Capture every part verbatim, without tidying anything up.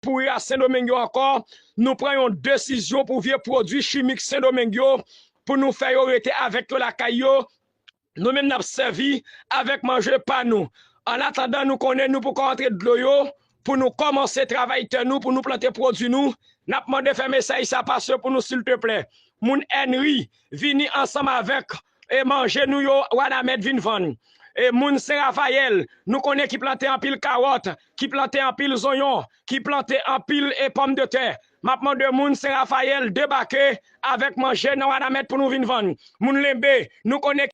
pouri a Sendomeng yo ankò. Nou pran yon desizyon pou vye pwodui chimik Sendomeng yo, pou nou fè yo rete avèk yo lakay yo. Nou menm n ap sèvi avèk manje pa nou. Annatandan, nou konnen nou poko antre dlo yo pou nou kòmanse travay tè nou, pou nou plante pwodui nou. N ap mande fè mesaj sa pase pou nou, silteplè. Moun Ènri, vini ansanm avèk, e, manje nou yo, Wanament vin vann. E moun Sen Rafayèl, nou konnen ki plante anpil kawòt, ki plante anpil zonyon, ki plante anpil, e, pòmdetè. M ap mande moun Sen Rafayèl debake avèk manje nan Wanament pou nou vin vann. Moun Lenbe, nou konnen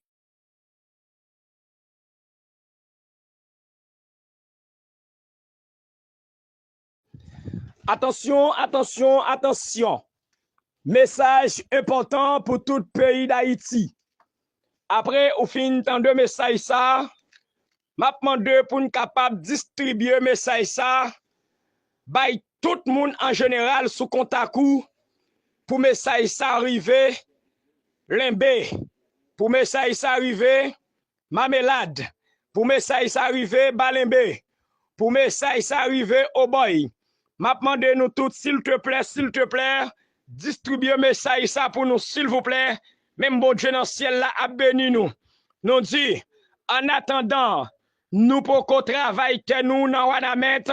Atansyon, atansyon, atansyon. Mesaj enpòtan pou tout peyi Dayiti. Apre ou fin tande mesaj sa, m ap mande pou n kapab distribye mesaj sa bay tout moun an jeneral sou kontak ou, pou mesaj sa rive Lenbe, pou mesaj sa rive Mamelad, pou mesaj sa rive Balenbe, pou mesaj sa rive Obòy. M ap mande nou tout, silteplè, silteplè, distribye mesaj sa pou nou, silvouplè. Menm Bondye nan syèl la ap beni nou. Nou di, annatandan, nou poko travay tè nou nan Wanament,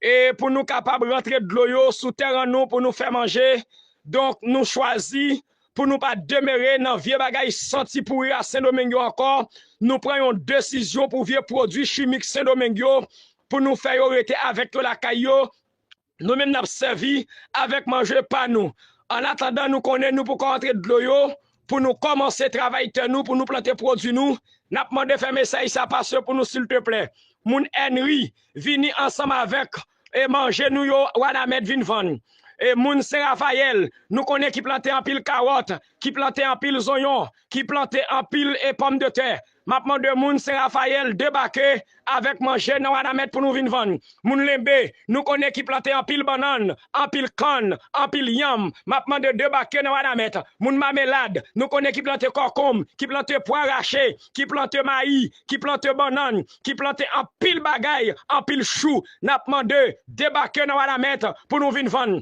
e pou nou kapab rantre dlo yo sou tèren nou pou nou fè manje. Donk, nou chwazi pou nou pa demere nan vye bagay santi pouri a Sendomeng yo ankò. Nou pran yon desizyon pou vye pwodui chimik Sendomeng yo, pou nou fè yo rete avèk yo lakay yo. Nou menm n ap sèvi avèk manje pa nou. Annatandan, nou konnen nou poko antre dlo yo pou nou kòmanse travay tè nou, pou nou plante pwodui nou. N ap mande fè mesaj sa pase pou nou, silteplè. Moun Ènri, vini ansanm avèk, e, manje nou yo, Wanament vin vann. E moun Sen Rafayèl, nou konnen ki plante anpil kawòt, ki plante anpil zonyon, ki plante anpil, e, pòmdetè. M ap mande moun Sen Rafayèl debake avèk manje nan Wanament pou nou vin vann. Moun Lenbe, nou konnen ki plante anpil bannann, anpil kann, anpil yanm. M ap mande debake nan Wanament. Moun Mamelad, nou konnen ki plante kòkonm, ki plante pwa rache, ki plante mayi, ki plante bannann, ki plante anpil bagay, anpil chou. N ap mande debake nan Wanament pou nou vin vann.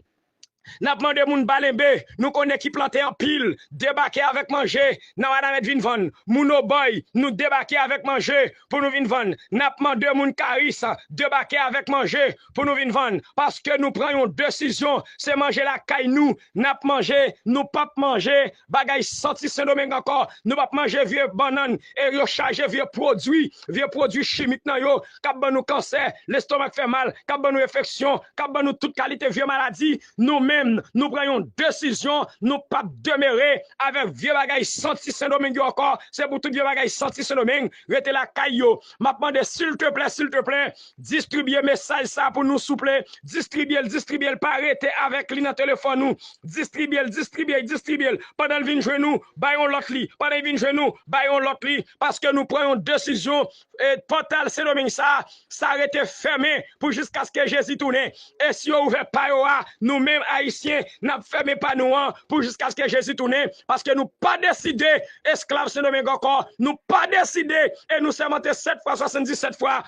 N ap mande moun Balenbe, nou konnen ki plante anpil, debake avèk manje nan Wanament vin vann. Moun Obòy, nou debake avèk manje pou nou vin vann. N ap mande moun Karis, debake avèk manje pou nou vin vann. Paske nou pran yon desizyon, se manje lakay nou n ap manje, nou p ap manje bagay santi Sendomeng ankò. Nou p ap manje vye bannann, e yo chaje vye pwodui, vye pwodui chimik nan yo, k ap ban nou kansè, lestomak fè mal, k ap ban nou enfeksyon, k ap ban nou tout kalite vye maladi. Nou menm, nou pran yon desizyon, nou p ap demere avèk vye bagay santi Sendomeng yo ankò. Se pou tout vye bagay santi Sendomeng rete lakay yo. M ap mande, silteplè, silteplè, distribye mesaj sa pou nou, souple. Distribye l, distribye l, pa rete avèk li nan telefòn ou. Distribye l, distribye l, distribye l. Pandan l vin jwenn ou, bay yon lòt li. Pandan l vin jwenn ou, bay yon lòt li. Paske nou pran yon desizyon, e, pòtal Sendomeng sa, sa rete fèmen pou jiskaske Jezi tounen. E si yo ouvè pa yo a, nou menm Ayisyen, n ap fèmen pa nou an pou jiskaske Jezi tounen. Paske nou pa deside esklav Sendomeng ankò. Nou pa deside, e nou sèmante sèt fwa, swasanndisèt fwa.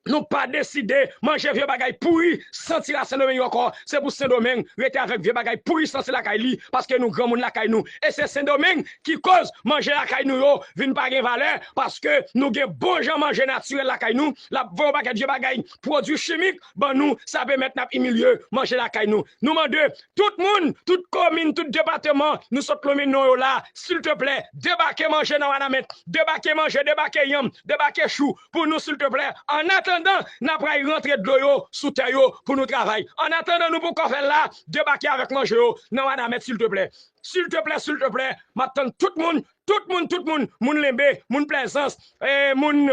Nou pa deside manje vye bagay pouri santi la Sendomeng yo ankò. Se pou Sendomeng rete avèk vye bagay pouri santi lakay li, paske nou granmoun lakay nou. E se Sendomeng ki koz manje lakay nou yo vin pa gen valè, paske nou gen bon jan manje natirèl lakay nou. L ap voye yon pakèt vye bagay, pwodui chimik ban nou, sa pèmèt n ap imilye manje lakay nou. Nou mande tout moun, tout komin, tout depatman nou sot nonmen non yo la, silteplè, debake manje nan Wanament, debake manje, debake yanm, debake chou pou nou, silteplè. Annatandan, n ap pral rantre dlo yo sou tè yo pou nou travay. Annatandan, nou poko fè l la, debake avèk manje yo nan Wanament, silteplè. Silteplè, silteplè, m ap tann tout moun, tout moun, tout moun, moun Lenbe, moun Plèzans, e, moun,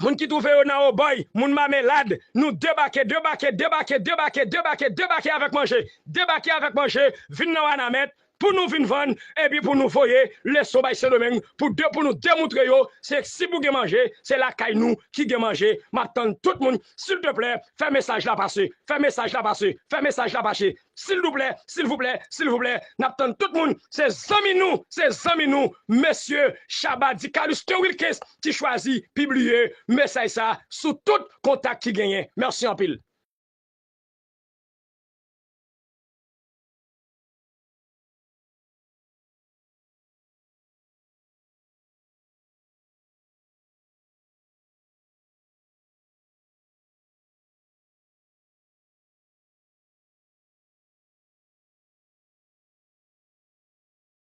moun ki twouve yo nan Obòy, moun Mamelad, nou debake, debake, debake, debake, debake, debake avèk manje. Debake avèk manje, vin nan Wanament, pou nou vin vann, epi pou nou voye leson bay Sendomeng, pou de, pou nou demoutre yo, se si pou gen manje, se lakay nou ki gen manje. M ap tann tout moun, silteplè, fè mesaj la pase, fè mesaj la pase, fè mesaj la pase. Silvouplè, silvouplè, silvouplè, n ap tann tout moun. Se zanmi nou, se zanmi nou, mesye Shabba Di Caluste Wilkens ki chwazi pibliye mesaj sa sou tout kontak ki genyen. Mèsi anpil.